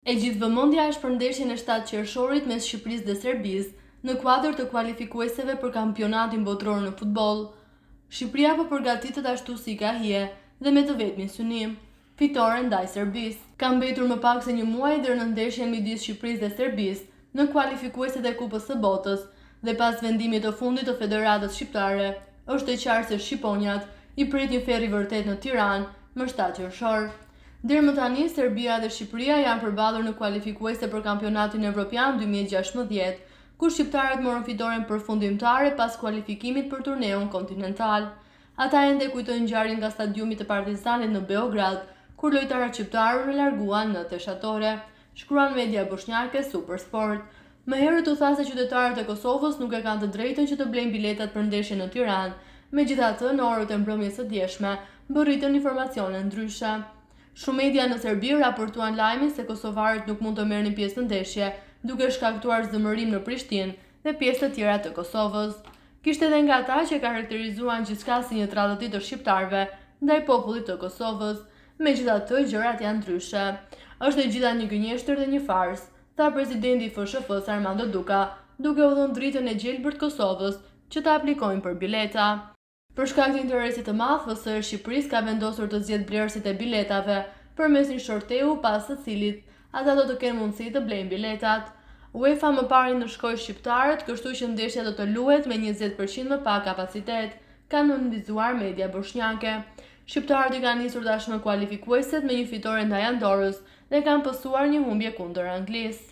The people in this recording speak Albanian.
E gjithë vëmendja është për ndeshjen e 7 qershorit mes Shqipërisë dhe Serbisë, në kuadër të kualifikueseve për Kampionatin Botëror në futboll. Shqipëria po përgatitet ashtu si i ka hije dhe me të vetmin synim, fitoren ndaj Serbisë. Ka mbetur më pak se një muaj deri në ndeshjen midis Shqipërisë dhe Serbisë në kualifikueset e Kupës së Botës dhe pas vendimit të fundit të Federatës Shqiptare, është e qartë se Shqiponjat i pret një ferr i vërtetë në Tiranë më 7 qershor. Deri më tani, Serbia dhe Shqipëria janë përballur në kualifikuese për Kampionatin Evropian 2016, ku shqiptarët morën fitoren përfundimtare pas kualifikimit për turneun kontinental. Ata ende kujtojnë ngjarjen nga stadiumi të Partizanit në Beograd, kur lojtarët shqiptarë u larguan në teshatore, shkruan media boshnjake Supersport. Më herët u tha se qytetarët e Kosovës nuk e kanë të drejtën që të blejnë biletat për ndeshjen në Tiranë. Megjithatë, në orët e mbrëmjes së djeshme, mbërritën informacione ndryshe. Shumë media në Serbi raportuan lajmin se kosovarët nuk mund të merrnin pjesë në ndeshje, duke shkaktuar zemërim në Prishtinë dhe pjesë të tjera të Kosovës. Kishte edhe nga ata që karakterizuan gjithçka si një tradhti të shqiptarëve ndaj popullit të Kosovës. Megjithatë, gjërat janë ndryshe. Është e gjitha një gënjeshtër dhe një farsë, tha presidenti i FSHF-së Armando Duka, duke u dhënë dritën e gjelbërt Kosovës që të aplikojnë për bileta. Për shkak të interesit të madh, FSH e Shqipërisë ka vendosur të zgjedhë blerësit e biletave përmes një shorteu pas së cilit ata do të kenë mundësi të blejnë biletat. UEFA më parë i ndëshkoi shqiptarët, kështu që ndeshja do të luhet me 20% më pak kapacitet, ka nënvizuar media boshnjake. Shqiptarët i kanë nisur tashmë kualifikueset me një fitore ndaj Andorës dhe kanë pësuar një humbje kundër Anglisë.